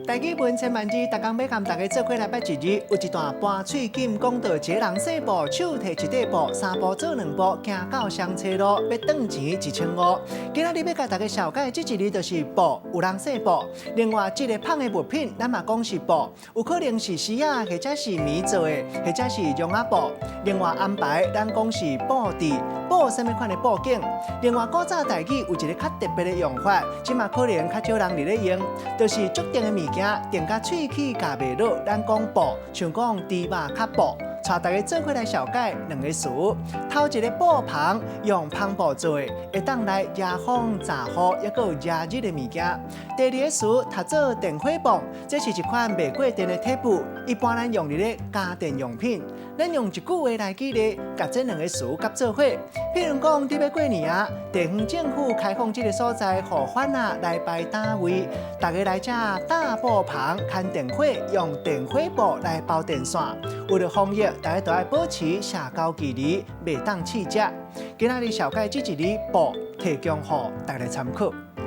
台語文千萬字，逐工欲佮大家做伙來捌一字，有一段盤喙錦講到一个人細步，手提一塊布，三步做兩步，行到雙車路，欲轉錢1500。今仔日欲共大家紹介這一字就是布，有人姓布。另外，這个麭的物品，咱嘛講是布，有可能是絲仔，或者是棉做的，或者是絨仔布。另外安排，咱講是布置，布啥物款的布景。另外，古早台語有一个較特別的用法，這馬可能較少人佇咧用，就是足甜的物件，甜甲喙齒咬袂落，咱講布，像講豬肉較布。帶大家做伙來紹介兩个詞。頭一个布帆，用帆布做的，會當來遮風遮雨，抑閣有遮熱的物件。第二个詞，讀做電火棒，這是一款袂過電的鐵布，一般咱用佇咧家電用品。咱用一句話來舉例，共這兩个詞夾做伙。譬如講，佇欲過年啊，地方政府開放這个所在，予番仔來擺攤位，大家來遮搭布帆、牽電火，用電火布來包電線。為著防疫，大家都愛保持社交距離，袂當試食。今仔日紹介這一字布，提供予大家參考。